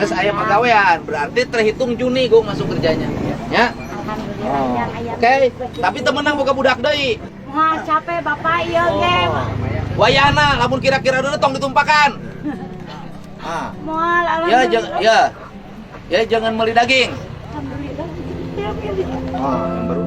Geus aya pagawean, berarti terhitung Juni gue masuk kerjanya. Ya. Alhamdulillah Oh. yang aya. Oke, tapi teu meunang boga budak deui. Wah, capek Bapak ieu ge. Wayahna lamun kira-kira dulu tong ditumpakan. Ah. Moal Ya, alhamdulillah. jangan ya. Ya, jangan beli daging. Alhamdulillah. Oh, yang baru.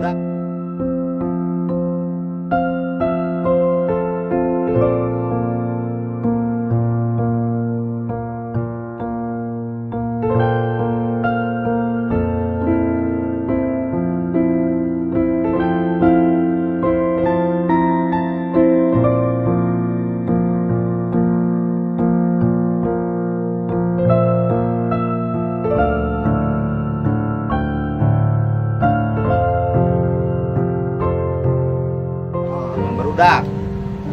Oh, yang barudak.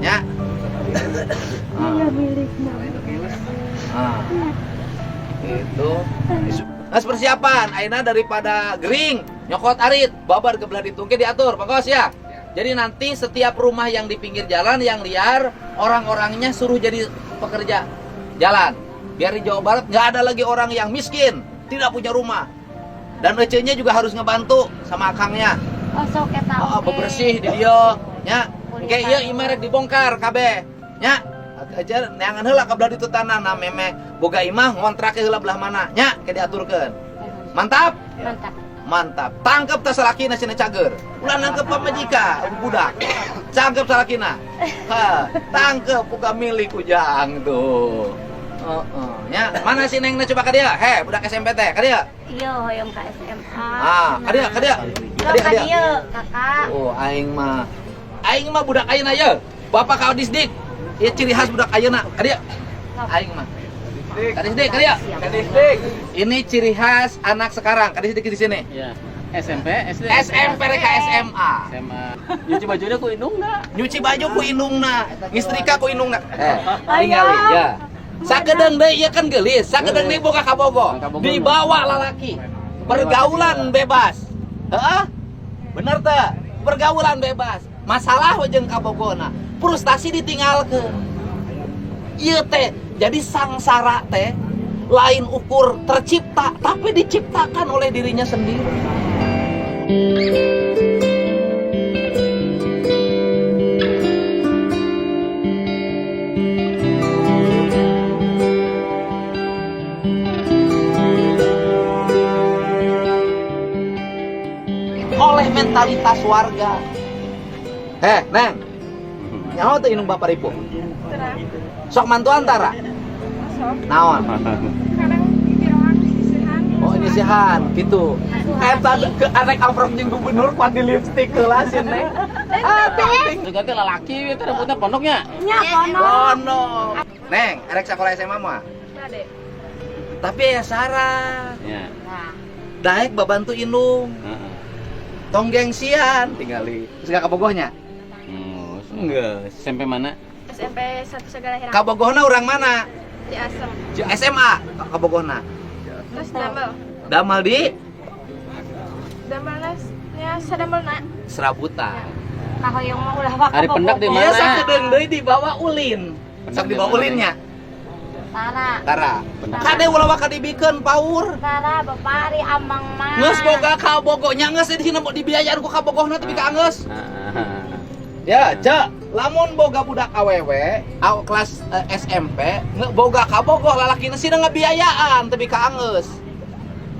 Ya. Iya milikna. Ah. Itu. Nah, persiapan ayeuna daripada gering, nyokot arit, babar ke belah ditu ge diatur, Pak ya. Jadi nanti setiap rumah yang di pinggir jalan yang liar, orang-orangnya suruh jadi pekerja jalan. Biar di Jawa Barat nggak ada lagi orang yang miskin, tidak punya rumah. Dan ecenya juga harus ngebantu sama akangnya. Oh, sok eta Oh, oge. Bebersih di dia, nya. Kayak ieu imah rek dibongkar kabeh. Nya. Aja neangan heula ka belah ditu tanah, nah meme boga imah ngontrak heula belah mana nya, kayak diaturkeun. Mantap? Mantap. Mantap. Tangkep teh salakina cenah cager. Ulah nangkep pamajikan, budak. Tangkep salakina. Ha, tangkep buka milik ujang tuh. Heeh, nya. Mana si Nengna, coba ka dia? Heh, budak SMP teh, ka dia. Iya, hoyong ka SMA. Ah, ka dia, ka dia. Lo Ka dia, ka ka dia. Dieu, Kakak. Oh, aing mah. Aing mah budak ayeuna ye. Bapak ka Disdik. Ieu ciri khas budak ayeuna. Ka dia. Aing mah. Ka Disdik, ka dia. Kadisdik. Ini ciri khas anak sekarang. Ka Disdik di sini. Ya. SMP, SD. SMP rek SMA. SMA. Nyuci bajunya ku indungna. Nyuci baju ku indungna, ngistrika ku indungna. Eh, Ayah. tingali ya. Sakedeung deui ieu kan geulis, sakedeung deui boga kabogo. Kabogo. Dibawa lalaki. Pergaulan bebas. Heeh. Bener teh? Pergaulan bebas. Masalah we jeung kabogona. Frustasi ditinggalkeun. Ieu teh jadi sangsara teh lain ukur tercipta, tapi diciptakan oleh dirinya sendiri. Oleh mentalitas warga. Eh, Neng, nyaho teu indung bapak ripuh? Sok mantuan tara? Sok. Naon? Kadang pikiran sisihan. Oh, ini sihan gitu. Eta ke arek amprok jeung gubernur kuat di lipstick heula sih, Neng. Ah, ting. Juga teh lalaki itu rambutnya pondoknya. Nya kono. Bono. Neng, arek sekolah SMA mah. Bade. Tapi ya syarat. Ya. Nah, Daek babantu indung. Heeh. Tong gengsian tingali. Terus gak kabogohnya? Enggak. SMP mana? SMP 1 Sagala Herang. Kabogohna orang mana? Ciasem. SMA kabogohna. Terus damel. Damal di Damelna nya sadamelna. Serabutan. Kahoyong mah ulah waka Ari pendak di Iya, mana? sakedeung deui dibawa ulin. Pendak Sok di dibawa mana? ulinnya. Tara. Tara. Pendak. Kade ulah waka dibikeun paur. Tara Bapak ari amang mah. Geus boga kabogohnya geus di sini mau dibiayaan ku kabogohna tapi ka anggeus. Heeh. Ya, Cek, lamun boga budak awewe, aw kelas SMP, nge boga kabogoh lalakina sih ngebiayaan tapi ka anggeus.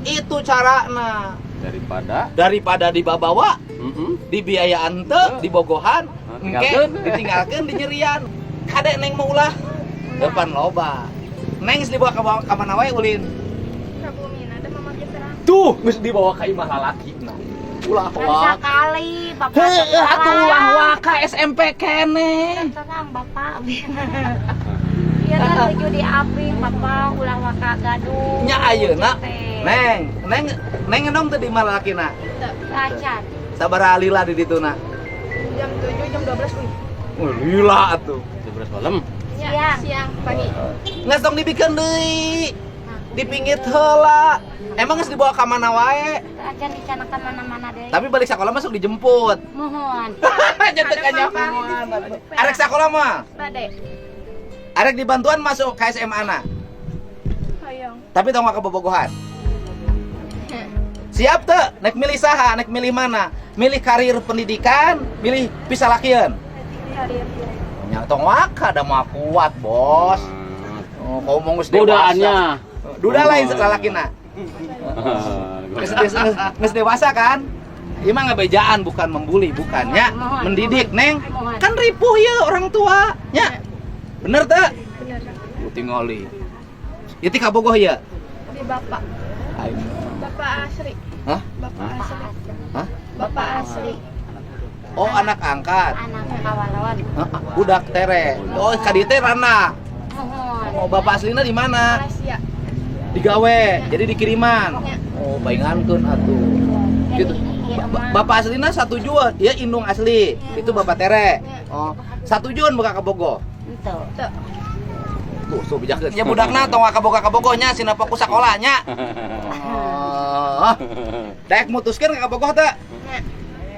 Itu carana. Daripada Daripada dibabawa, heeh. dibiayaan teu, dibogohan, engke Tinggalkeun. Ditinggalkeun dinyerian. Kade Neng mau ulah depan loba. Neng geus dibawa ka mana wae ulin? Ka bumina da mama terang. Tuh, geus dibawa ka imah lalaki. Nah, ulah Kan waka. sakali Bapak. Heueuh atuh ulah waka SMP keneh. Terang Bapak. Iya kan nuju di aping Bapak ulah waka gaduh. Nya ayeuna Teh. Neng, Neng, Neng ngendong teu di imah lalakina? Acan. Sabaraha lila di dituna? Jam 7 jam 12 wih. Oh, lila atuh. 11 malam. Nya, Siang. siang pagi. Geus tong dibikeun deui. Dipinggit heula. Emang geus dibawa ka mana wae? Acan dicanakan mana-mana deui. Tapi balik sekolah masuk dijemput. Mohon. Nya teu kanyahoan. Arek sekolah mah. Bade. Arek dibantuan masuk ke SMA na. Hoyong. Tapi tong waka bobogohan. Siap teu? Nek milih saha? Nek milih mana? Milih karir pendidikan, milih pisalakieun. Karir. Nya tong waka da mah kuat, Bos. Oh, kau mau geus dewasa. Godaannya. Duda lain lalakina. Geus dewasa kan? Ieu mah ngabejaan bukan membuli, bukan nya. Mendidik, Neng. Kan ripuh ya orang tua, nya. Bener teu? Bener. Lu tingali. Ieu ti kabogoh ya? Di bapak. Aing. Bapak asli. Hah? Bapak asli. Hah? Bapak asli. Oh, anak angkat. Anak kawalawan. Hah? Budak tere. Oh, ka dieu teh rana. Mohon. Oh, bapak aslina di mana? Malaysia. Digawe, jadi dikiriman. Ya. Oh, baingankeun atuh. Gitu. Bapak aslina satujuan, dia indung asli. Itu bapak tere. Oh, satujuan buka kabogoh. Ento. Tuh. Tuh, tuh bejakeun. Ya budakna tong kaboga kabogohnya sina fokus sakolanya. Oh. Daek mutuskeun ka kabogoh teu? Ya.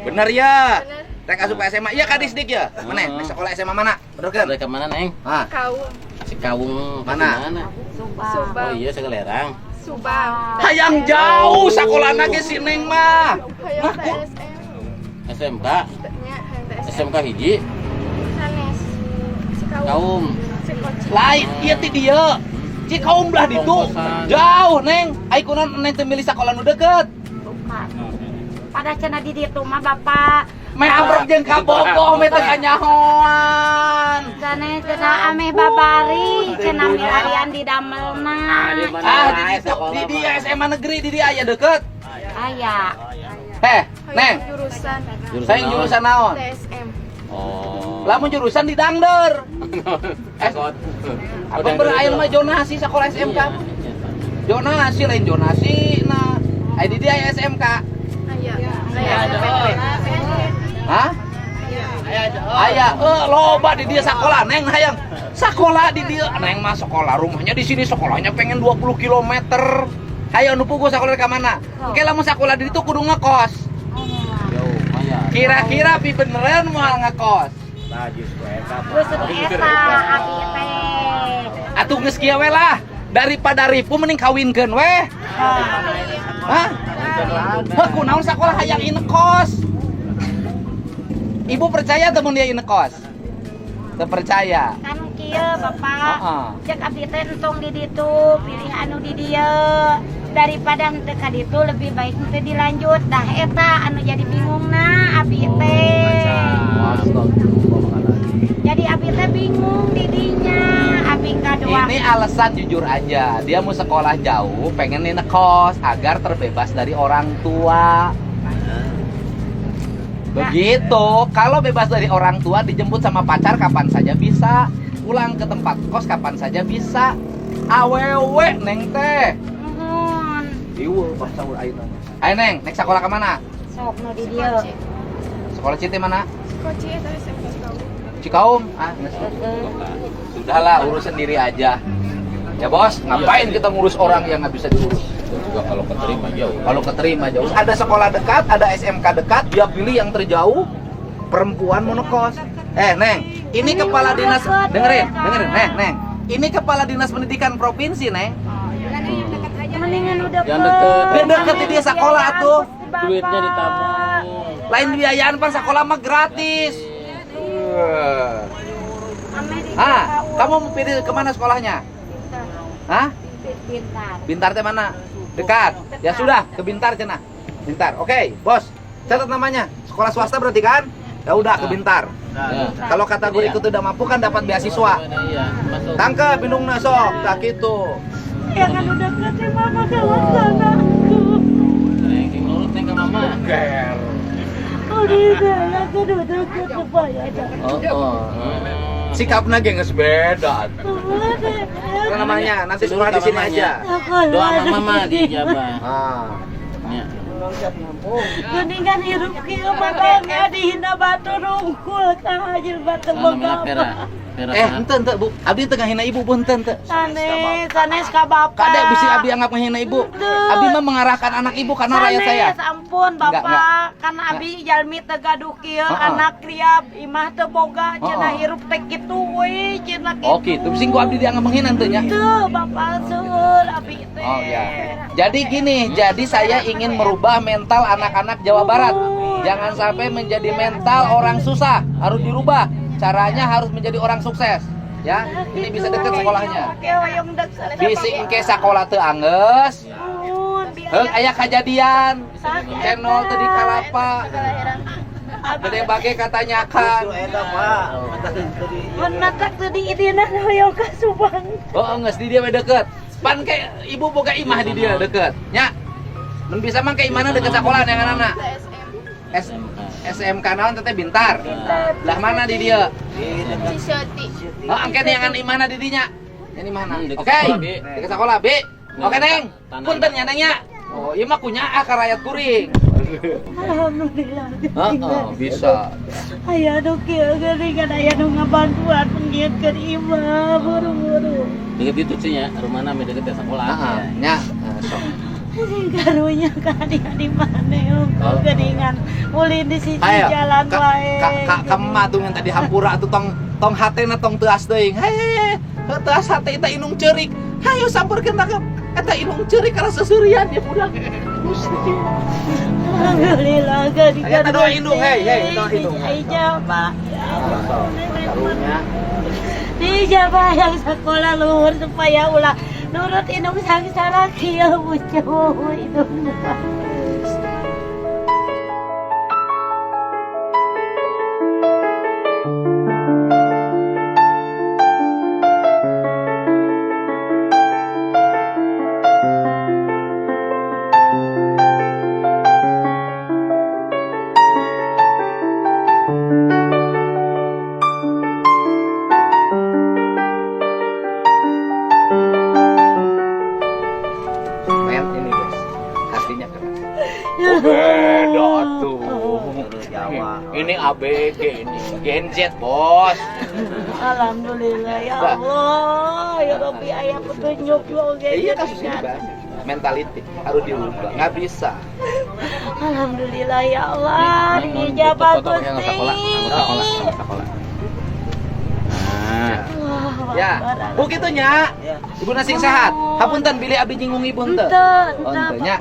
Bener ya. Bener. Rek asup ke SMA. Iya ka disdik ya. Mana? Nek sekolah SMA mana? Bener kan? Dari ke mana, Neng? Ah, Kaum. Si Kawung. Mana? Mana? Subang. Subang. Oh iya, Segalerang. Subang. Hayang jauh sakolana ge si Neng mah. Hayang TSM. SMK. Nya, hayang TSM. SMK hiji. Sanes. Si Kaum. Kaum. Sikoci. Lain ieu ti dieu. Cikaum belah ditu. Ongkosan. Jauh, Neng. Ai kunaon Neng teu milih sakola nu deket? Bukan. Pada cenah di ditu mah bapak. Meh amrek jeung kabogoh meh teu kanyahoan. Sanes cenah ameh babari cenah milarian di damelna. Ah, di ditu, di dia SMA negeri di dia aya deket. Aya. Heh, Neng, Hayang jurusan Jurusan saya jurusan naon? TSM. Oh. Lamun jurusan di Dangder. Sekot. Apa berair mah zonasi sekolah SMK? Iya, Zonasi lain zonasi nah. Ai di dia aya SMK. Aya. Aya. Hah? Aya, loba di dia sekolah, Neng hayang. Sekolah di dia, Neng mah sekolah rumahnya di sini, sekolahnya pengen 20 km. Hayo nu puguh sekolah ka mana? Oke lamun sekolah di ditu kudu ngekos. Jauh, lumayan. Kira-kira pi beneran moal ngekos. Terus eta abi teh. Atuh geus kieu we lah. Daripada ripuh mending kawinkeun we. Hah? Hah, kunaon sekolah hayang indekos? Ibu percaya teu mun dia indekos? Teu percaya. Kan kieu bapak. Heeh. Cek abdi teh entong di ditu, pilih anu di dieu. Daripada henteu ka ditu lebih baik henteu dilanjut. Dah eta anu jadi bingungna abi teh. Jadi abi teh bingung di dinya. Abi kadua. Ini alasan jujur aja, dia mau sekolah jauh, pengen ngekos agar terbebas dari orang tua. Begitu, kalau bebas dari orang tua dijemput sama pacar kapan saja bisa, pulang ke tempat kos kapan saja bisa. Awewe neng teh. Nuhun. Ieu bangsa ayeuna. Ayo neng, nek sekolah ke mana? Sok nu di dieu. Sekolah Citi mana? Sikoci eta SMK Cikaum. Cikaum. Ah, geus. Sudahlah, urus sendiri aja. Ya bos, ngapain kita ngurus orang yang nggak bisa diurus? Itu juga kalau keterima jauh. Kalau keterima jauh. Ada sekolah dekat, ada SMK dekat, dia pilih yang terjauh. Perempuan mau ngekos. Eh, Neng, ini kepala dinas dengerin, dengerin, Neng, Neng. Ini kepala dinas pendidikan provinsi, Neng. Mendingan udah Yang deket. Yang deket di dia sekolah atuh. Duitnya ditabung. Lain biayaan pan sekolah mah gratis. Ah, kamu mau pilih kemana sekolahnya? Bintar. Hah? Bintar. Bintar teh mana? Dekat. Ya sudah, ke Bintar cenah. Bintar. Oke, Bos. Catat namanya. Sekolah swasta berarti kan? Ya udah ke Bintar. Ya. Kalau kategori itu tidak mampu kan dapat beasiswa. Iya, masuk. Tangkep indungna sok, tak gitu. Jangan udah deket mama kalau anakku. Neng, sing nurut neng ke mama. Ger. Udah aku udah deket supaya ada. Oh, oh. Sikapna ge geus beda. Apa namanya? Nanti sekolah di sini aja. Doa mama mah dijabah. Ah. Ya. Geuningan hirup kieu mah bangga dihina batur rungkul ka jelema teu boga. Henteu henteu Bu. Abdi teu ngahina ibu Bu henteu henteu. Sanes, sanes ka bapak. Kade bisi abdi anggap ngahina ibu. Abdi mah mengarahkan anak ibu karena rakyat saya. Sanes, ampun bapak. Kan abdi jalmi teu gaduh kieu anak riab imah teu boga cenah hirup teh kitu we cenah kitu. Oh kitu bisi ku abdi dianggap menghina henteu nya. Teu bapak seueur abdi teh. Oh ya. Jadi gini, jadi saya ingin merubah mental anak-anak Jawa Barat. Jangan sampai menjadi mental orang susah, harus dirubah. Caranya harus menjadi orang sukses. Ya, ini bisa dekat sekolahnya. Bisi engke sakola teu anggeus. Heung aya kajadian. Channel teu di kalapa. Gede bage katanya kan. Mun matak teu diidinan hoyong ka Subang. Oh, geus di dia we deket. Pan ke ibu boga imah di dia deket. Nya. Mun bisa mah ke imahna deket sekolah yang anak. SMK naon teteh Bintar. Lah mana di dia? Ciseuti. Oh, angke neangan imahna di dinya. Ini mana? Oke. Dekat sekolah, Bi. Oke, Neng. Punten nya Neng nya. Oh, ieu mah kunyaah ka rakyat kuring. Alhamdulillah. Heeh, bisa. Aya nu kieu geuningan aya nu ngabantuan penggieutkeun imah buru-buru. Deket itu sih ya, rumahna mah deket ya sekolah. Heeh, nya. Sok. Karunya ka adik-adik maneh unggul geuningan ulin di sisi jalan wae. Ka emak tuh yang tadi hampura tuh tong tong hatena tong teuas teuing. Hei, teuas hate eta indung ceurik. Hayo sampeurkeun ta eta indung ceurik karena seserian dia budak. Gusti. Alhamdulillah geuningan. Eta doa indung, hei, hei, doa indung. Ijabah. Karunya. Dijabah yang sekolah luhur supaya ulah nurut indung sangsara kieu bucu indung. Ini guys, hatinya keras. Oh, beda tuh. Ini ABG ini, Gen Z bos. Alhamdulillah ya Allah, ya Rabbi ayah petunjuk oge. Iya kasus ini bahas. Mentality harus dirubah, nggak bisa. Alhamdulillah ya Allah, dijabah Gusti. Sekolah. Ya, bu kitu nya. Ibu nasing sehat. Hapunten bilih abdi nyinggung ibu henteu. Henteu, Nya.